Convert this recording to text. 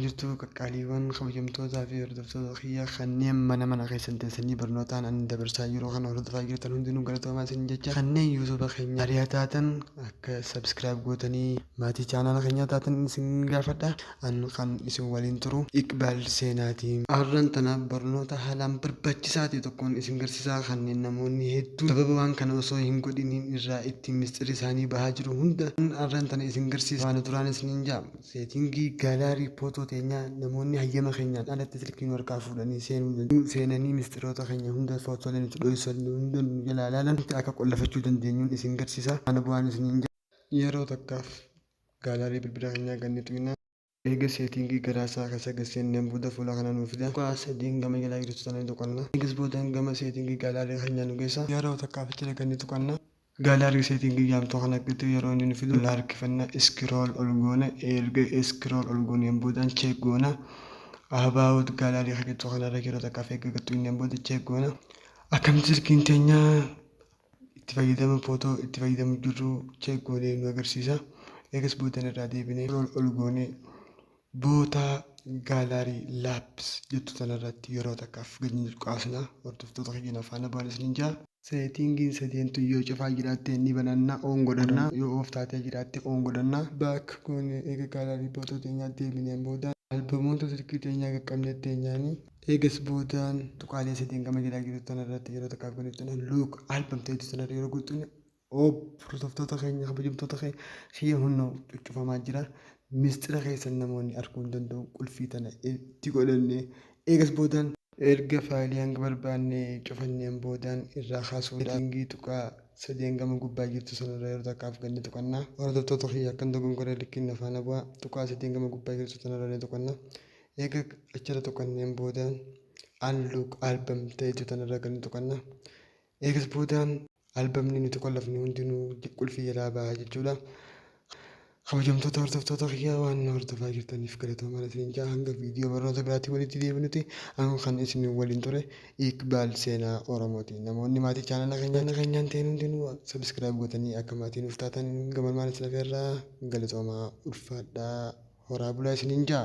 Jirtu qaqqaaliiwwan kabajamtootaa fi hordoftoota kiyya kanneen mana mana keessan teessanii barnootaan ani dabarsaa jiru kana hordofaa jirtan hundinuu galatoomaa isin jecha, kanneen YouTube keenya hariyaa taatan akka subscribe gootanii maatii chaanaala keenyaa taatan isin gaafadha. An kan isin waliin turu Iqbaal Seenaati. Har'an tana barnoota haalaan barbaachisaa ta'e tokkoon isin garsiisaa, kanneen namoonni hedduun sababa waan kana osoo hin godhiniin irraa ittiin misxirri isaanii bahaa jiru hunda har'an tana isin garsiisa. Waan duraan isiniin ja'a, setting gallery photo teenyaa namoonni hayyama keenyaan alatti silkii nu harkaa fuudhanii seenuu seenanii misxiroota keenya hunda, footoolee nuti dho'isannu hunda nu jalaa ilaalan akka qollafachuu dandeenyuun isin garsiisa. Kana bu'aan isiniin ja'a. Yeroo takkaaf gallery bilbila keenyaa ganni tuqna. Eega setting garaa isaa keessa gad seenneen booda fuula kana nuu fida. Tuqaa sadiin gama jalaa jirtu tana ni tuqanna. Eegas booda gama setting gallery keenyaa nu geessa. Yeroo takkaaf achirra gad tuqanna. Gallery setting jaamtuu kana akkatti yeroo inni nu fidu ol harkifanna, scroll ol goona. Erga scroll ol gooneen boodaan check goona. About gallery kan kanarra yeroo takkaaf eegga tuqneen booda check goona. Akkamitti silkiin teenya itti fayyadama footoo itti fayyadamu jirru check goonee nu agarsiisa. Eegas boodan irraa deebinee scroll ol goonee boota gallery apps jettu tanarratti yeroo takkaaf gadi qaasna. Hordoftoota keenya, faana bu'aan isiniin jaa. Settingiin sadeentu yoo cufaa jiraatte ni bananna, on godhanna. Yoo off taatee jiraatte on godhanna. Back goone eega gallery footoo teenyaa deebineen booda albamoota silkii teenyaa qaqqabnee teenyaanii, eegas boodaan tuqaalee sadiin gama jalaa jiru tanarratti yeroo takkaaf gadi tuqna. Lock album ta'etu sanarra yeroo guutuun, hordoftoota keenya kabajamtoota kiyya, hunnoo cuccufamaa jira. Mistira keessan namoonni arguu hin danda'u qulfii tana itti godhanne. Eegas boodaan erga faayilii hanga barbaanne cufanneen boodaan irraa kaasuudhaan setting tuqaa sadeen gama gubbaa jirtu sanarra yeroo takkaaf ganni tuqanna. Hordoftoota kiyya, akkan dogongoree likkiin faana bu'aa. Tuqaa sadeen gama gubbaa jirtu sanarra ni tuqanna. Eega achirra tuqanneen boodaan unlock album ta'etu tanarra ganni tuqanna. Eegas boodaan albamni nuti qollafne hundinuu qulfii jalaa baha jechuudha. Kabajamtoota hordoftoota kiyyaa, waan na hordofaa jirtaniif galatoomaa isiniin jaa. Hanga viidiyoo barnoota biraatti walitti deebinuti, an kan isin waliin ture Iqbaal Seenaa Oromooti. Namoonni maatii chaanala keenyaan ta'an hundinuu subscribe gootanii akka maatii nuuf taatan gamalmaan isin afeerraa. Galatoomaa, ulfaadhaa, horaa bulaa isiniin jaa.